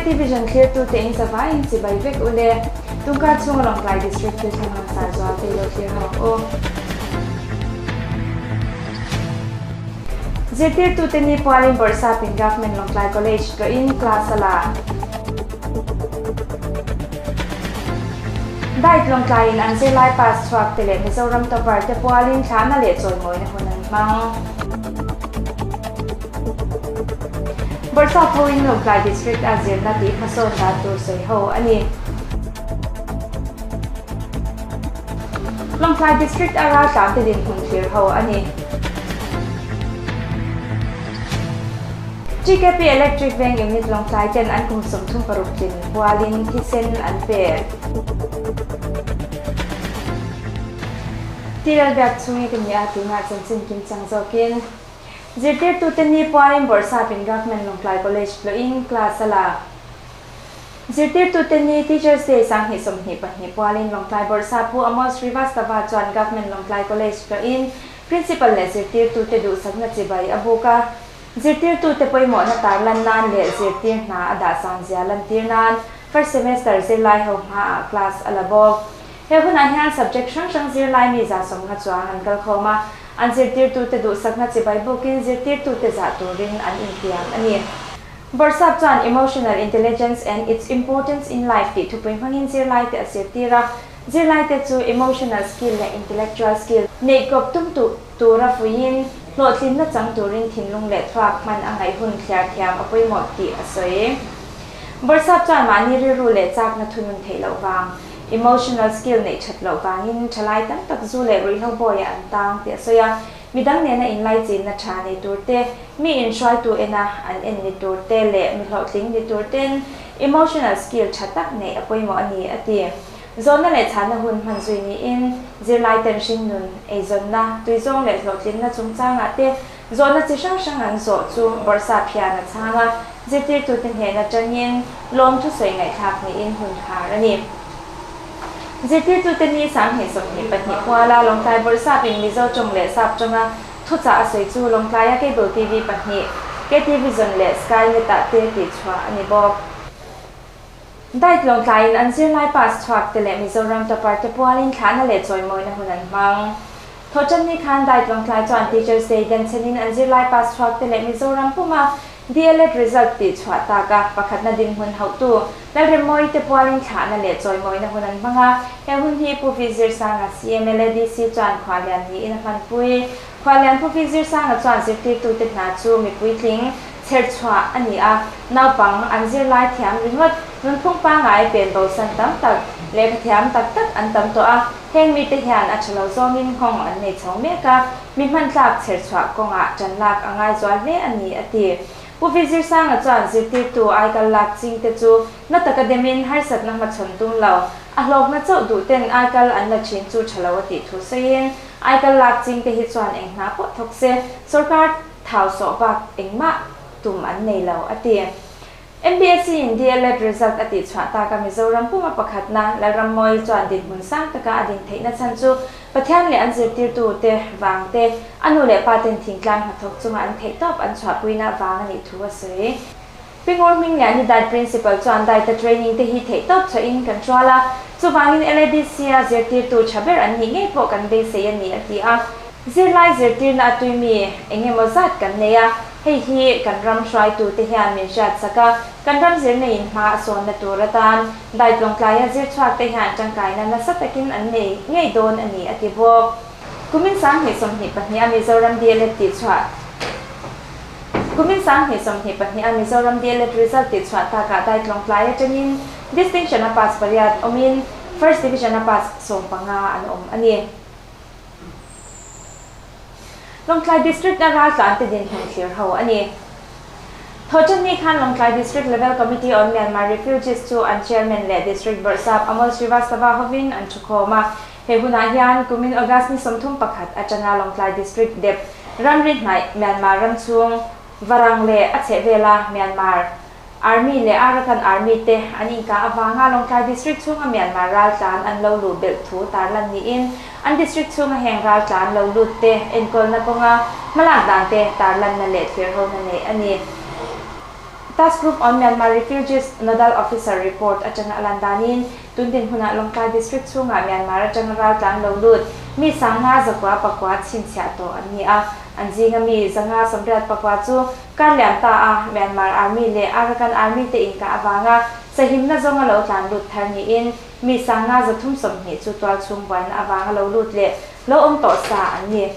KT Vision thlirtute in zavaiin chibai vek u le. Tungkar chhunga Lawngtlai District thil thleng langsar zual te lo thlir ho ang u. Zirtirtute ni pualin Bawrhsapin Government Lawngtlai College tlawhin class a la. Diet Lawngtlaiin an zirlai pass chhuak te leh Mizoram topper te pualin thlahna leh chawimawina hun an hmang. Bawrhsap hoin Lawngtlai District a zirna tih hmasawn dan tur sawi ho a ni. Lawngtlai District a raltlan te dinhmun thlir ho a ni. TKP Electric Veng Unit Lawngtlai ten an kum 36 tlin pualin thisen an pe. Tiral biak chhungi ka ni a tunah chanchin kimchang zawkin Zirtirtute ni pualin Bawrhsapin Government Lawngtlai College tlawhin class a la. Zirtirtute ni Teachers Day 2022 pualin Lawngtlai Bawrhsap Pu Amol Srivastava chuan Government Lawngtlai College tlawhin Principal leh zirtirtute duhsakna chibai a buk a. Zirtirtute pawimawhna tarlan nan leh zirtir hna a dahsan zia lantir nan first semester zirlai ho hmaah class a la bawk. He hunah hian subject hrang hrang zirlai mi 150 chuang an kal khawm a, an zirtirtute duhsakna chibai bukin zirtirtute zah turin an intiam a ni. Bawrhsap chuan Emotional Intelligence and its Importance in Life tih thupui hmangin zirlaite a zirtir a, zirlaite chu emotional skill leh intellectual skill neih kawp tum tura fuiin hlawhtlinna chang turin thinlung leh thluak hman a ngaih hun thliar thiam a pawimawh tih a sawi. Bawrhsap chuan mahni rilru leh chakna thunun theih loh vang, emotional skill neih that loh vangin thalai tam tak zu leh ruihhlo bawiah an tang tih a sawi a, midang nena inlaichinna tha nei tur te, mi inhruaitu ena an en ni tur te leh mi hlawhtling ni tur ten emotional skill tha tak neih a pawimawh a ni, a ti. Zawnna leh chhanna hun hman zui niin zirlai ten hringnun, eizawnna, tuizawng leh hlawhtlinna chungchangah te zawhna chi hrang hrang an zawh chu Bawrhsap hian a chhang a, zirtirtute hnen atangin lawm thusawi ngaihthlak niin hun khar a ni. Zirtirtute ni 2022 puala Lawngtlai Bawrhsapin Mizo tawng leh Sap tawnga thuchah a sawi chu Lawngtlaia Cable TV pahnih, KT Vision leh Skynet ah te tihchhuah a ni bawk. Diet Lawngtlaiin an zirlai pass chhuak te leh Mizoram topper te pualin thlahna leh chawimawina hun an hmang. Thawhṭanni khan Diet Lawngtlai chuan Teachers Day denchhenin an zirlai pass chhuak te leh Mizoram puma DLEd result tihchhuah taka pakhatna dinhmun hauhtu Lalremmawii te pualin thlahna leh chawimawina hun an hmang a. He hun hi Pu Vi Zirsanga CMLADC chuan khuallian niin a hmanpui. Khuallian Pu Vi Zirsanga chuan zirtirtute hna chu mipuitling chherchhuah a ni a, naupang an zirlai thiam ringawt, nunphung pangngai pen bosan tam tak, lehkha thiam tak tak an tam tawh a, heng mite hian a tha lo zawngin nghawng an nei chho mek a, mi hmantlak chherchhuah kawngah tan lak a ngai zual hle a ni, a ti. Pu Vi Zirsanga chuan zirtirtu aikal lak chingte chu na taka demin harsatna hmachhawn tum lo, a hlawkna chauh duhten aikal an la thin chu tha lo a tih thu sawiin, aikal lak chingte hi chuan eng hna pawh thawk se, sorkar thau sawh bak engmah tum an nei lo, a ti. MPSC in DLEd result a tihchhuah taka Mizoram puma pakhatna Lalrammawii chuan dinhmun sang taka a din theihna chhan chu Pathian leh an zirtirtute vang te, a nu leh pa ten thingtlang hnathawk chunga an theihtawp an chhuahpuina vang a nih thu a sawi. Pi Ngawr Hming leh ani Diet Principal chuan Diet-a training te hi theihtawp chhuahin kan hrual a, chuvangin LADC-a zirtirtu tha ber an nih ngei pawh kan beisei a ni, a ti a. Zirlai zirtirna a tui mi eng emaw zat kan nei a, hei hi kan ram hruaitute hian min hriatsak a, kan ram zirneiin hma a sawnna tur atan Diet Lawngtlaia zir chhuakte hian tangkaina nasa takin an nei ngei dawn a ni, a ti bawk. Kumin 2022 a Mizoram DLEd tihchhuah Kumin 2022 a Mizoram DLEd result tihchhuah takah Diet Lawngtlai atangin Distinction a pass pariat awmin First Division a pass 15 an awm a ni. Lawngtlai District a raltlan te dinhmun thlir ho a ni. Thawhṭanni khan Lawngtlai District Level Committee on Myanmar Refugees chu an Chairman leh District Bawrhsap Amol Srivastava hovin an thukhawm a. He hunah hian kumin August ni 31 atanga Lawngtlai District dep ramri hnaih Myanmar ram chhung Varang leh a chhehvela Myanmar Army leh Arakan Army te an inkah avanga Lawngtlai District chhunga Myanmar raltlan an lo luh belh thu tarlan niin an District chhunga heng raltlan lo lut te enkawlna kawnga hmalak dan te tarlanna leh thlirhona neih a ni. Task Group on Myanmar Refugees Nodal Officer report atanga a lan danin tun dinhmunah Lawngtlai District chhungah Myanmar atanga raltlan lo lut mi 5,900 chhinchhiah tawh an ni a, an zinga mi 584 chu kar lian ta a Myanmar Army leh Arakan Army te inkah avanga sahimna zawnga lo tlan lut thar niin mi 5,320 chu tualchhung buaina avanga lo lut leh lo awm tawh sa an ni.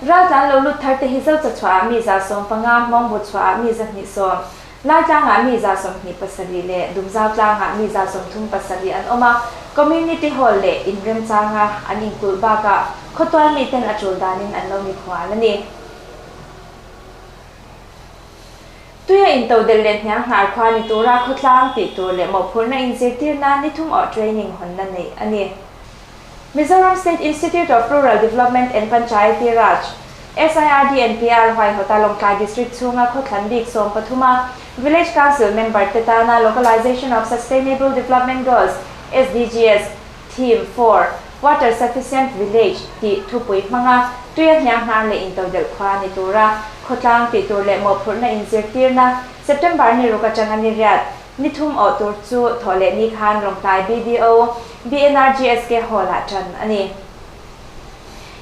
Raltlan lo lut thar te hi Zochachhuahah mi 150, Hmawngbuchhuahah mi 210, Laitlangah mi 27 leh Dumzautlangah mi 37 an awm a, Community Hall leh in remchanga an inkulh bakah khawtual miten a tul danin an lo mikhual a ni. Tuia intodelh leh hnianghnar khua ni tura khawtlang tih tur leh mawhphurhna inzirtirna ni thum awh training hawnna neih a ni. Mizoram State Institute of Rural Development and Panchayati Raj, SIRDNPR, huaihawta Lawngtlai District chhunga khawthlan bik 13 a Village Council member te tana Localization of Sustainable Development Goals, SDGs, Theme 4, Water Sufficient Village tih thupui hmanga tuia hnianghnar leh intodelh khua ni tura khawtlang tih tur leh mawhphurhna inzirtirna September ni ruk atanga ni riat ni thum awh tur chu Thawhlehni khan Lawngtlai BDO BNRGSK Hall-ah tan a ni.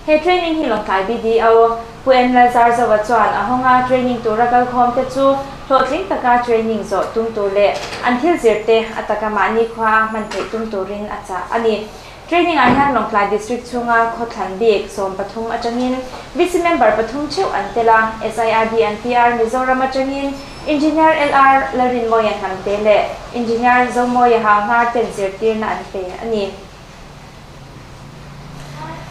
He training hi Lawngtlai BDO Pu M Lalzarzoa chuan a hawnga training tura kalkhawm te chu hlawhtling taka training zawh tum tur leh an thil zir te a taka mahni khua a hman theih tum turin a chah a ni. Training ah hian Lawngtlai District chhunga khawthlan bik 13 atangin VC member pathum theuh an tel a, SIRD and PR Mizoram atangin Engineer LR Lalrinmawia Hnamte leh Engineer Zomawia Hanghar ten zirtirna an pe a ni.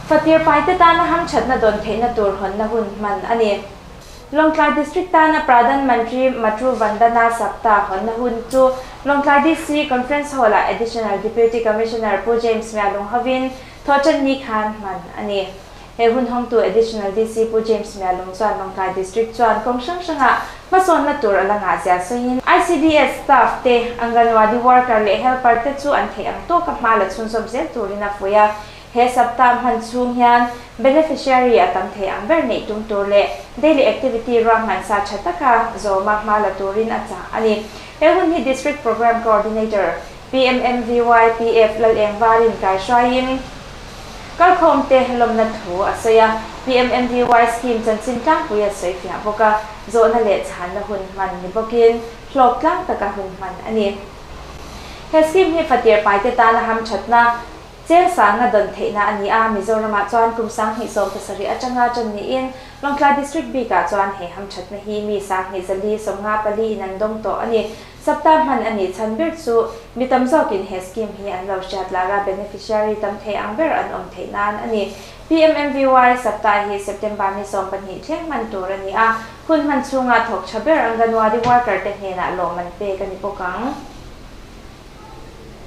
Fatir paite tana hamthatna dawn theihna tur hawnna hun hman a ni. Lawngtlai District tana Pradhan Mantri Matru Vandana Sapta hawnna hun chu Lawngtlai DC Conference Hall-ah Additional Deputy Commissioner Pu James Mialung hovin Thawhtanni khan hman a ni. He hun hawngtu Additional DC Pu James Mialung chuan Lawngtlai District chuan kawng hrang hrangah hmasawnna tur a la ngah zia sawiin ICDS staff te, Anganwadi worker leh helper te chu an theih ang tawka hma la chhunzawm zel turin a fuih a. He sapta hman chhung hian beneficiary a tam thei ang ber neih tum tur leh daily activity ruahman sa tha taka zawma hma la turin a chah a ni. He hun hi District Programme Coordinator PMMVY PF Lalengvarin kaihruaiin kalkhawm te lawmna thu a sawi a, PMMVY scheme chanchin tlangpui a sawi fiah bawk a, zawhna leh chhanna hun hman ni bawkin hlawk tlang taka hun hman a ni. He scheme hi fatir paite tana hamthatna cheng sanga dawn theihna a ni a, Mizoramah chuan kum 2017 atanga tan niin Lawngtlai District bikah chuan he hamthatna hi mi 2454 in an dawng tawh a ni. Sapta hman a nih chhan ber chu mi tam zawkin he scheme hi an lo hriat lara beneficiary tam thei ang ber an awm theih nan a ni. PMMVY sapta hi September ni 12 thleng hman tur a ni a, hun hman chhunga thawk tha ber Anganwadi worker te hnenah lawm an pek a ni bawk ang.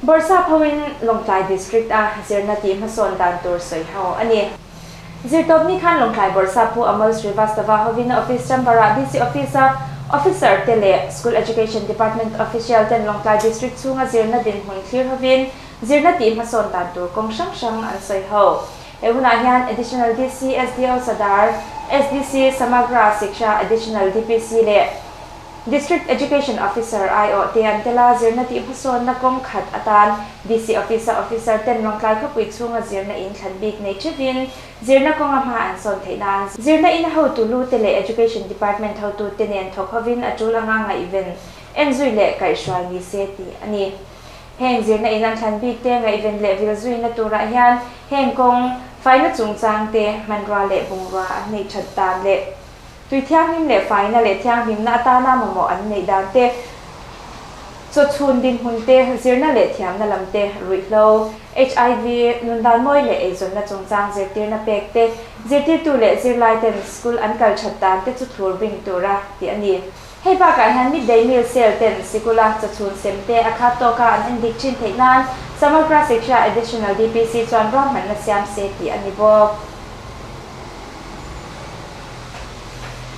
Bawrhsap hoin Lawngtlai District a zirna tih hmasawn dan tur sawi ho a ni. Zirtawpni khan Lawngtlai Bawrhsap Pu Amol Srivastava hovin office chamber-ah DC office-a officer te leh School Education Department official ten Lawngtlai District chhunga zirna dinhmun thlir hovin zirna tih hmasawn dan tur kawng hrang hrang an sawi ho. He hunah hian Additional DC SDO Sadar, SDC Samagra Shiksha Additional DPC leh District Education Officer aiawh te an tela zirna tih hmasawnna kawng khat atan DC Office-a officer ten Lawngtlai khawpui chhunga zirna in thlan bik nei theuhin zirna kawnga hma an sawn theih nan zirna in hotu lu te leh Education Department hotu te nen thawk hovin a tul anga ngaihven enzui leh kaihhruai ni se tih a ni. Heng zirna in an thlan bik te ngaihven leh vil zuina turah hian heng kawng faina chungchang te hmanrua leh bungrua an nei that dan leh tui thianghlim leh faina leh thianghlimna atana mamawh an nei dan te chaw chhun dinhmun te zirna leh thiamna lam te ruihhlo HIV nundan mawi leh eizawnna chungchang zirtirna pek te zirtirtu leh zirlai ten school an kal that dan te chu thlur bing tura tih a ni. Hei bakah hian midday meal sale ten sikula chaw chhun sem te a khat tawka an endik thin theih nan Samagra Shiksha Additional DPC chuan ruahmanna siam se tih a ni bawk.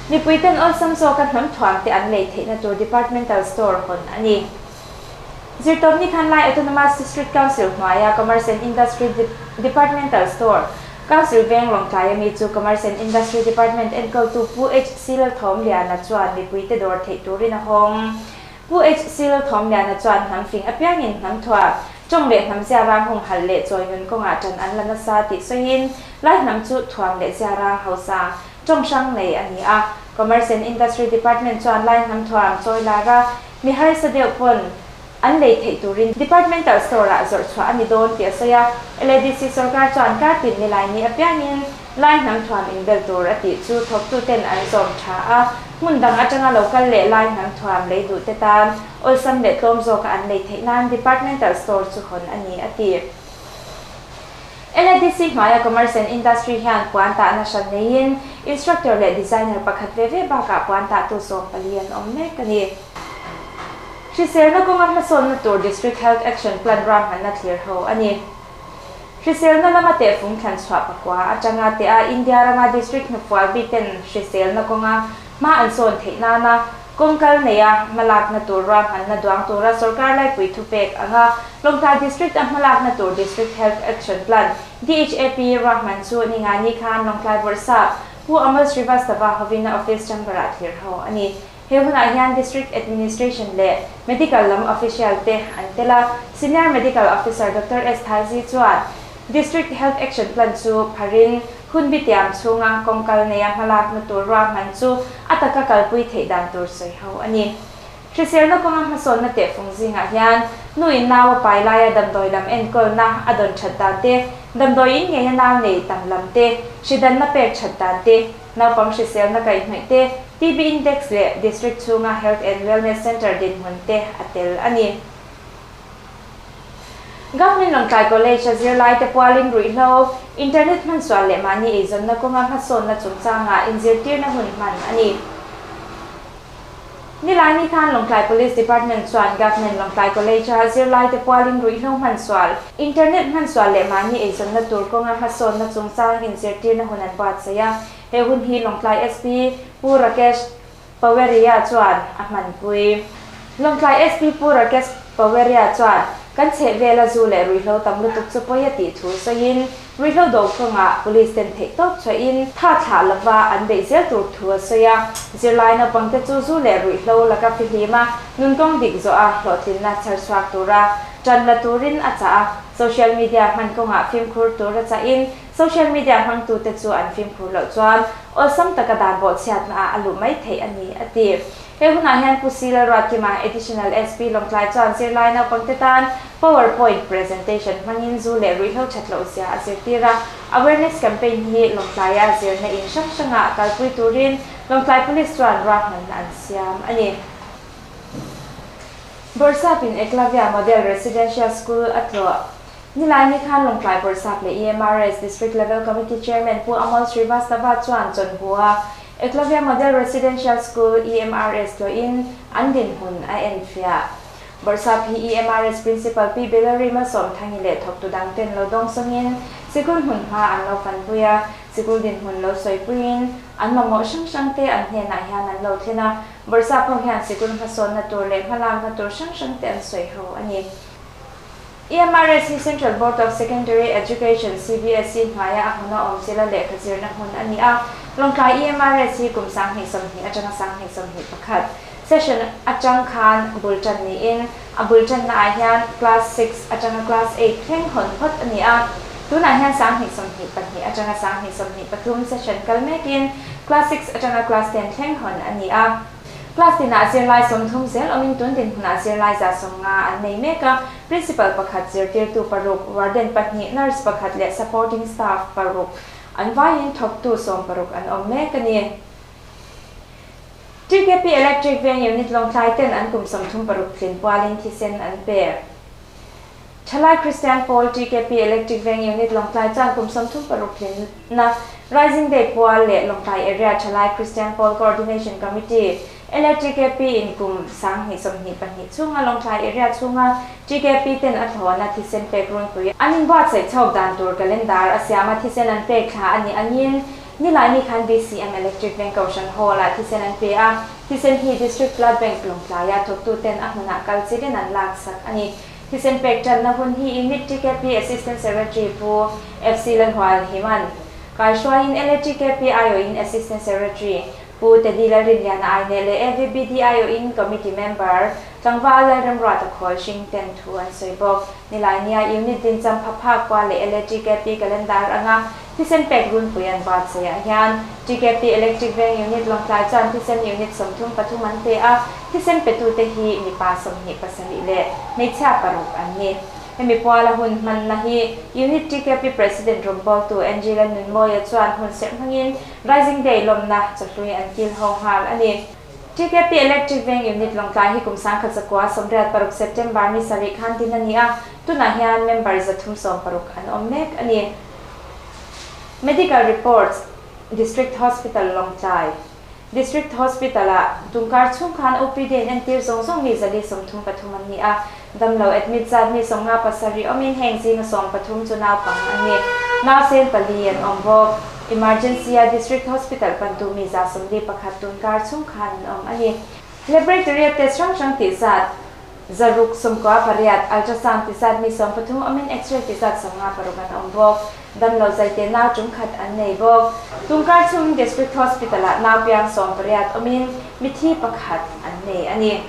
Mipui ten awlsam zawka hnam thuam te an lei theihna tur departmental store hawn a ni. Zirtawpni khan Lai Autonomous District Council hnuaia Commerce and Industry Departmental Store Council veng Lawngtlai ami chu Commerce and Industry Department enkawltu Pu H Sil Thawmliana chuan mipui te dawr theih turin a hawng. Pu HC Lalthawmliana chuan hnam fing apiangin hnam thuah tawng leh hnam ziarang humhalh leh chawi nun kawngah tan an la nasa tih sawiin Lai hnam chu thuam leh ziarang hausa tawng hrang nei a ni a. Commerce and Industry Department chuan Lai hnam thuam chawi lar a, mi harsa deuh pawn an lei theih turin Departmental Store ah zawrh chhuah a ni dawn tih a sawi a. LADC sorkar chuan kar tin ni lai ni apiangin Lai hnam thuam inbel tur a tih chu thawktuten an zawm tha a, hmun dang atanga lo kal leh lai hnam thuam lei duh te tan awlsam leh tlawm zawka an lei theih nan Departmental Store chu hawn a ni, a ti. LADC hnuaia Commerce and Industry hian puan tahna hran neiin Instructor leh Designer pakhat ve ve bakah puan tahtu 14 an awm mek a ni. Hriselna kawnga hmasawnna tur District Health Action Plan ruahmanna thlir ho a ni. Hriselna lama tehfung thlan chhuah pakua atanga teh a India rama district hnufual bik ten hriselna kawnga hma an sawn theih nana kawng kal neia hmalakna tur ruahmanna duang tura sorkar laipui thupek anga Lawngtlai District a hmalakna tur District Health Action Plan, DHAP, ruahman chu Ningani khan Lawngtlai Bawrhsap Pu Amol Srivastava hovina office chamber-ah thlir ho a ni. He hunah hian District Administration leh Medical lam official te an tel a, Senior Medical Officer Doctor S Thazi chuan District Health Action Plan chu pharin hun bitiam chhunga kawng kal neia hmalakna tur ruahman chu a taka kalpui theih dan tur sawi ho a ni. Hriselna kawnga hmasawnna tehfung zingah hian nu in nau a pai laia damdawi lam enkawlna a dawn that dan te, damdawi in ngeia nau nei tam lam te, hridanna pek that dan te, Naupang hriselna kaihhnawih te, TB Index leh District chhunga Health and Wellness Centre dinhmun te a tel a ni. Government Lawngtlai College a zirlaite pualin ruihhlo, internet hmansual leh mahni eizawnna kawnga hmasawnna chungchangah inzirtirna hun hman a ni. Nilaini khan Lawngtlai Police Department chuan Government Lawngtlai College-a zirlaite pualin ruihhlo hmansual, internet hmansual leh mahni eizawnna tur kawnga hmasawnna chungchang inzirtirna hun an buatsaih a. He hun hi Lawngtlai SP Pu Rakesh Paweria chuan a hmanpui. Lawngtlai SP Pu Rakesh Paweria chuan kan chhehvela zu leh ruihhlo tam lutuk chu pawi a tih thu sawiin, Ruihhlo do kawngah police ten theih tawp chhuahin tha thlah lova an beih zel tur thu a sawi a. Zirlai naupangte chu zu leh ruihhlo laka fihlim a, nunkawng dik zawh a, hlawhtlinna chhar chhuak tura tan la turin a chah a. Social media hman kawngah fimkhur tur a chahin social media hmangtute chu an fimkhur loh chuan awlsam taka dan bawhchhiatna ah a luh mai theih a ni, a ti. He hunah hian Pu Si Lalruatkima, Additional SP Lawngtlai chuan zirlai naupangte tan Power Point presentation hmangin zu leh ruihhlo that loh zia a zirtir a. Awareness campaign hi Lawngtlaia zirna in hrang hrangah kalpui turin Lawngtlai Police chuan ruahmanna an siam a ni. Bawrhsapin Eklavya Model Residential School a tlawh. Nilaini khan Lawngtlai Bawrhsap leh EMRS District Level Committee Chairman Pu Amol Srivastava chuan chawnhua Eklavya Model Residential School, EMRS, tlawhin an dinhmun a enfiah. Bawrhsap hi EMRS Principal Pi Bellary Malsawmthangi leh thawktu dangten lo dawng sawngin sikul hmun hma an lo fanpui a, sikul dinhmun lo sawipuiin an mamawh hrang hrangte an hnenah hian an lo thlen a, Bawrhsap ho hian sikul hmasawnna tur leh hmalakna tur hrang hrangte an sawi ho a ni. EMRS hi Central Board of Secondary Education, CBSE, hnuaia a hmuna awm chila lehkha zirna hmun a ni a. Lawngtlai EMRS hi kum 2020 atanga 2021 session atang khan bul tan niin a bul tanna ah hian class 6 atanga class 8 thleng hawn phawt a ni a. Tunah hian 2022 atanga 2023 session kal mekin class 6 atanga class 10 thleng hawn a ni a. Class tinah zirlai 30 zel awmin tun dinhmunah zirlai 150 an nei mek a, principal pakhat zirtirtu paruk, warden pahnih, nurse pakhat leh supporting staff paruk an vaiin thawktu 60 an awm mek a ni. TKP Electric Veng Unit Lawngtlai ten an kum 36 tlin pualin thisen an pe. Thalai Christian Pawl TKP Electric Veng Unit Lawngtlai chuan kum 36 tlin na Rising Day pual leh Lawngtlai Area Thalai Christian Pawl Coordination Committee LTKP in kum 2022 chhunga Lawngtlai Area chhunga TKP ten a thlawna thisen pek runpui an inbuatsaih chhawk dan tur calendar a siama thisen an pek thla a ni angin Nilaini khan BCM Electric Bank Kohhran Hall ah thisen an pe a, thisen hi District Blood Bank Lawngtlaia thawktu ten a hmunah kal chilin an lak sak a ni. Thisen pek tanna hun hi Unit TKP Assistant Secretary Pu FC Lalhual Himan kaihruaiin LATKP aiawhin Assistant Secretary Pu Teddy Lalrinliana Aine leh AVBD aiawhin Committee Member Tlangval Lalremruata Khawlhring ten thu an sawi bawk. Nilainia unit din champha phak kua leh LATKP calendar anga thisen pek runpui an buatsaih ah hian TKP Electric Veng Unit Lawngtlai chuan thisen unit 33 an pe a, thisen petute hi mipa 27 leh hmeichhia paruk an ni. Hemi puala hun hmanna hi Unit TKP President rawngbawltu Angela Nunmawia chuan hun serh hmangin Rising Day lawmna chawhlui an kil ho nghal a ni. TKP Electric Veng Unit Lawngtlai hi kum 1986 September ni sarih khan din a ni a, tunah hian member 360 an awm mek a ni. Medical Reports, District Hospital Lawngtlai District Hospital-ah tungkar chhung khan OPD an entir zawng zawng mi 433 an ni a, damlo admit zat mi 57 awmin heng zinga 13 chu naupang an ni. Nausen pali an awm bawk. Emergency-a District Hospital pantu mi 141 tunkar chhung khan an awm a ni. Laboratory-a test hrang hrang tih zat 698, ultrasound ti zat mi 13 awmin X-ray ti zat 56 an awm bawk. Damlo zaite nau tum khat an nei bawk. Tungkar chhungin District Hospital-ah nau piang 18 awmin mithi pakhat an nei a ni.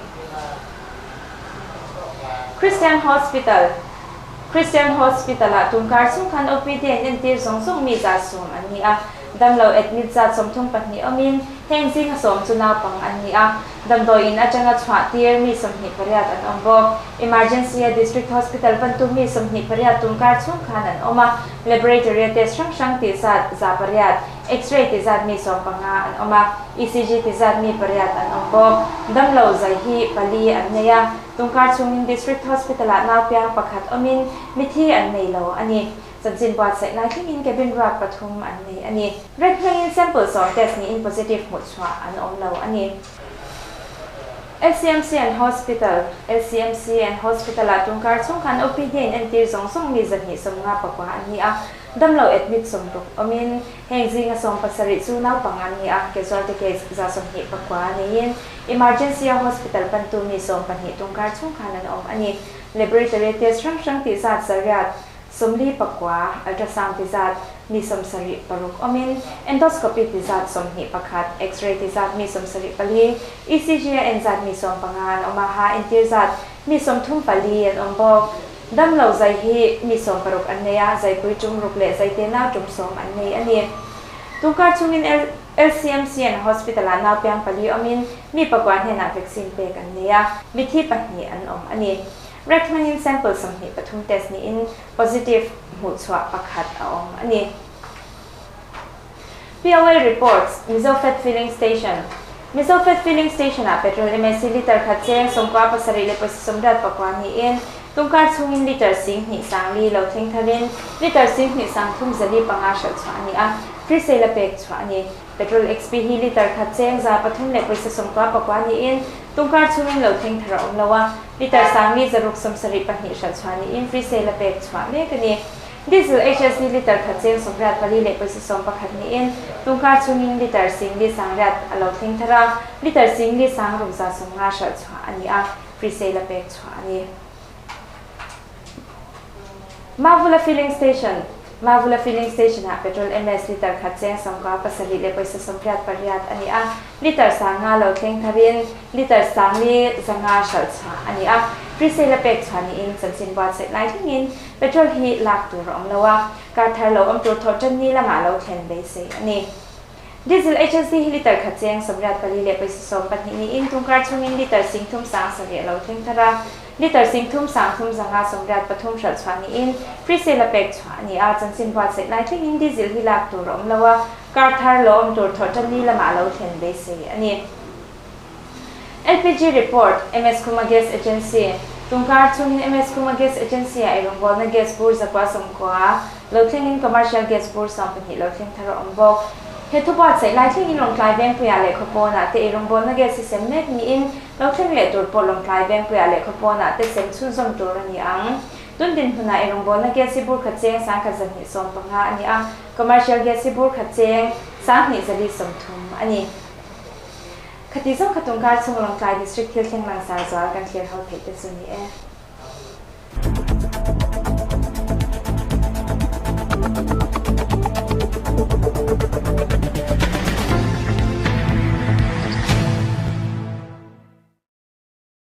Christian Hospital Christian Hospital-ah tungkar chhung khan OPD an entir zawng zawng mi 100 an ni a. Damlo admit zat 32 awmin heng zinga 10 chu naupang an ni a. Damdawi in atanga chhuah tir mi 28 an awm bawk. Emergency-a District Hospital pantu mi 28 tungkar chhung khan an awm a. Laboratory-a test hrang hrang tih zat 800, X-ray ti zat mi 15 an awm a, ECG ti zat mi pariat an awm bawk. Damlo zai hi pali an nei a. Tungkar chhungin District Hospital-ah nau piang pakhat awmin mithi an nei lo a ni. Chanchin buatsaih lai thlengin cabin ruak pathum an nei a ni. Red hmangin sample 10 test niin positive hmuh chhuah an awm lo a ni. LCMC and Hospital LCMC and Hospital-ah tungkar chhung khan OPD in entir zawng zawng mi 259 an ni a, damlo admit 60 awmin heng zinga 17 chu naupang an ni a, casualty case 129 neiin emergency-a hospital pantu mi 12 tungkar chhung khan an awm a ni. Laboratory test hrang hrang tih zat 49, ultrasound ti zat mi 76 awmin endoscopy ti zat 21, X-ray ti zat mi 74, ECG-a en zat mi 15 an awm a, ha entir zat mi 34 an awm bawk. Damlo zai hi mi 60 an nei a, zaipui tum ruk leh zaite nau tum 10 an nei a ni. Tungkar chungin LCMC and Hospital-ah nau piang pali awmin mi pakua hnenah vaccine pek an nei a, mithi pahnih an awm a ni. Red hmangin sample 23 test niin positive hmuh chhuah pakhat a awm a ni. POA reports, Mizofed Filling Station Mizofed Filling Station-ah petrol MSC liter khat cheng 97 leh pawisa 89 niin tungkar chhungin liter 20 sangli lo thleng tharin liter 10 sang thum 405 hralh chhuah a ni a, free sale a pek chhuah a ni. Petrol XP hi liter khat cheng 300 leh pawisa 94 niin tungkar chhungin lo thleng thar a awm lo a, liter sangli 672 hralh chhuah niin free sale a pek chhuah mek a ni. Diesel HSD liter khat cheng 84 leh pawisa 11 niin tungkar chhungin liter 10 sangriat a lo thleng thar a, liter 10 sang ruk 150 hralh chhuah a ni a, free sale a pek chhuah a ni. Mavula Filling Station Mavula Filling Station-ah petrol MS liter khat cheng 97 leh pawisa 88 a ni a, liter 500 lo thleng tharin liter 4,500 hralh chhuah a ni a, free sale a pek chhuah niin chanchin buatsaih lai thlengin petrol hi lak tur a awm lo a, kar thar lo awm tur thawh tan ni lamah lo thlen beisei a ni. Diesel HSD hi liter khat cheng 84 leh pawisa 12 niin tungkar chhungin liter 10,000 sarih lo thleng thar a, liter 10,000 thum 583 hralh chhuah niin free sale a pek chhuah a ni a, chanchin buatsaih lai thlengin diesel hi lak tur a awm lo a, kar thar lo awm tur thawh tan ni lamah lo thlen beisei a ni. LPG report, MS Khuma Gas Agency Tungkar chhungin MS Khuma Gas Agency-ah eirawngbawlna gas bur 190 lo thlengin commercial gas bur 12 lo thleng thar a awm bawk. He thu buatsaih lai thlengin Lawngtlai Vengpuiah leh Khawpawnah te eirawngbawlna gas hi sem mek niin lo thleng leh tur pawh Lawngtlai Vengpuiah leh Khawpawnah te sem chhunzawm tur a ni ang. Tun dinhmunah eirawngbawlna gas hi bur khat cheng 1115 a ni a, commercial gas hi bur khat cheng 2430 a ni. Khati zawng kha tungkar chhung Lawngtlai District thil thleng langsar zual kan thlir ho theih te chu ni e.